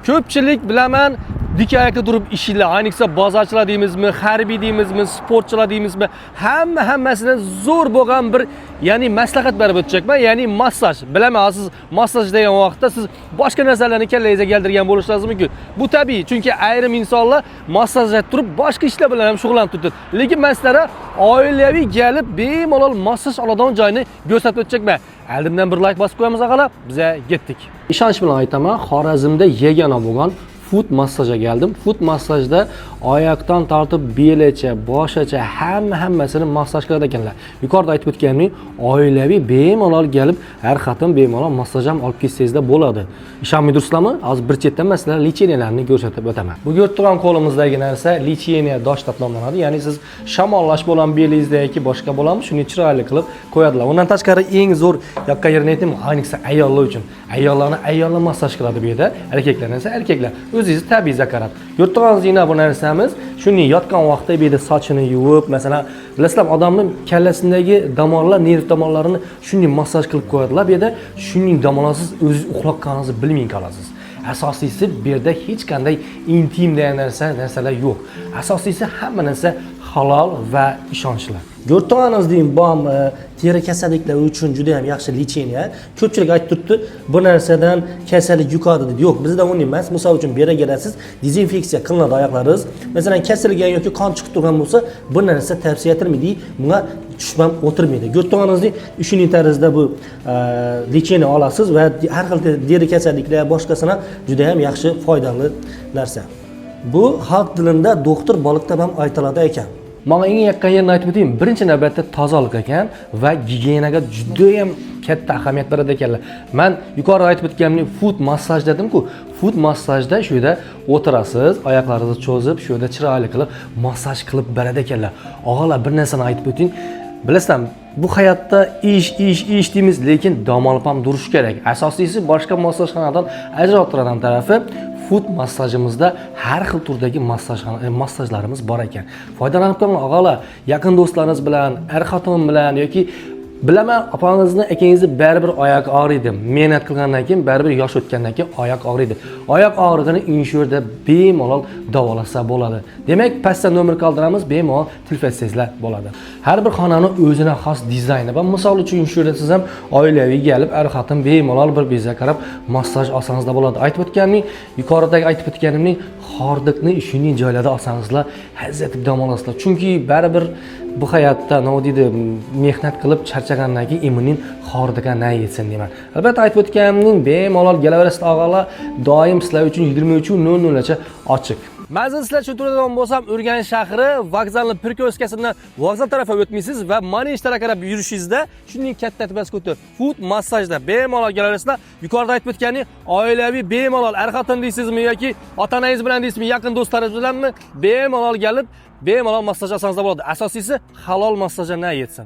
Ko'pchilik bilaman dik ayakda turib ishlaydilar. Ayniqsa bozorchilar deymizmi, harbiy deymizmi, sportchilar deymizmi, hamma hammasini zo'r bo'lgan bir, ya'ni maslahat berib o'tjakman, ya'ni massaj. Bilaman, siz massaj degan vaqtda siz boshqa narsalarni kallangizga keltirgan bo'lishingiz mumkin. Bu tabiiy, chunki ayrim insonlar massajda turib boshqa ishlar bilan ham shug'ullanib turadi. Lekin men sizlarga oilaviy kelib bemalol massaj oladigan joyni ko'rsatib o'tjakman. Oldindan bir like bosib qo'yamiz og'alar, biza ketdik. Ishonch bilan aytaman, Xorazmda yagona bo'lgan foot massajga keldim. Foot massajda oyoqdan tortib belicha, boshicha hamma hammasini massaj qiladi ekanlar. Yuqorida aytib o'tganimdek, oilaviy bemalol kelib, har xotin bemalol massaj ham olib ketsangizlar bo'ladi. Ishonmay turibsizlarmi? Hozir bir chetdan man sizlarga лечения larni ko'rsatib o'taman. Bu ko'rib turgan qo'limizdagi narsa лечение dosh deb nomlanadi. Ya'ni siz shamollash bo'lan belingizda yoki boshqa bo'lanmi, shuni chiroyli qilib qo'yadilar. Undan tashqari eng zo'r yoqqan yerini aytaymi, ayniqsa ayollar uchun. Ayollarni ayollar massaj qiladi bu yerda, erkaklarni esa erkaklar. O'zingiz tabiiy qarab. Ko'rib turganingiz bu narsamiz, shuni yotgan vaqtda bu yerda sochini yuvib, masalan, bilasizlar, odamning kallasidagi damarlar, nerv damarlarini shunday massaj qilib qo'yadilar. Bu yerda shuning dam olasiz, o'zingiz uxlab qolganingizni bilmay qolasiz. Asosiysi bu yerda hech qanday intim degan narsalar yo'q. Asosiysi hamma narsa halol va ishonchli. Ko'rib turganingizdek, bu ham teri kasalliklari uchun juda ham yaxshi лечение. Ko'pchilik aytib turibdi, bu narsadan kasallik yuqadi deb. Yo'q, bizda unday emas. Misol uchun, bu yerga kelasiz, dezinfeksiya qilinadi oyoqlaringiz. Masalan, kesilgan yoki qon chiqib turgan bo'lsa, bu narsa tavsiya etilmaydi, bunga tushib ham o'tirmaydi. Ko'rib turganingizdek, shuning tarzda bu лечение olasiz va har xil teri kasalliklar boshqasini juda ham yaxshi foydali narsa. Bu xalq tilida doktor baliq deb ham aytiladi ekan. Manga eng yoqqan yerini aytib o'taymi? Birinchi navbatda tozalik ekan va gigiyenaga juda ham katta ahamiyat beradi ekanlar. Man yuqorida aytib o'tganimdek, foot massaj dedim-ku. Foot massajda shu yerda o'tirasiz, oyoqlaringizni cho'zib, shu yerda chiroyli qilib massaj qilib beradi ekanlar. Og'alar, bir narsani aytib o'ting. Bilasizlar, bu hayotda ish, ish, ish deymiz, lekin dam olib ham turish kerak. Asosiysi boshqa massajxonadan ajralib turadigan tarafi foot massajimizda har xil turdagi massajlarimiz bor ekan. Foydalanib qoling og'alar, yaqin do'stlaringiz bilan, er xotin bilan yoki bilaman opangizni, akangizni baribir oyoq og'riydi. Mehnat qilgandan keyin baribir yosh o'tgandan keyin oyoq og'riydi. Oyoq og'rig'ini inshurda bemalol davolasa bo'ladi. Demak, pastda nomer qoldiramiz, bemalol telefon etsangizlar bo'ladi. Har bir xonani o'zine xos dizayni bor. Misol uchun, shu yerda siz ham oilaviy kelib, er xotin bemalol bir bizga qarab massaj olsangizlar bo'ladi. Aytib o'tganimdek, yuqoridagi aytib o'tganimdek, hordiqni shunday joylarda olsangizlar, hazz etib dam olasizlar. Chunki baribir bu hayotda nima deydi, mehnat qilib charchagandan keyin immunin hordiqqa na yetsin deyman. Albatta, aytib o'tganimdek, bemalol kelaverasizlar og'alar, doim sizlar uchun 23:00 gacha ochiq. Manzil sizlar uchun turadigan bo'lsam, Urganch shahri vokzalni Pirkovskasidan vokzal tarafga o'tmaysiz va Manej tarafga qarab yurishingizda shunday katta tepasi ko'ti foot massajda bemalol kelaverasizlar. Yuqorida aytib o'tganim, oilaviy bemalol er xotin deysizmi yoki ota onangiz bilan deysizmi, yaqin do'stlaringiz bilanmi, bemalol kelib bemalol massaj olsangiz bo'ladi. Asosiysi halol massajga na yetsin.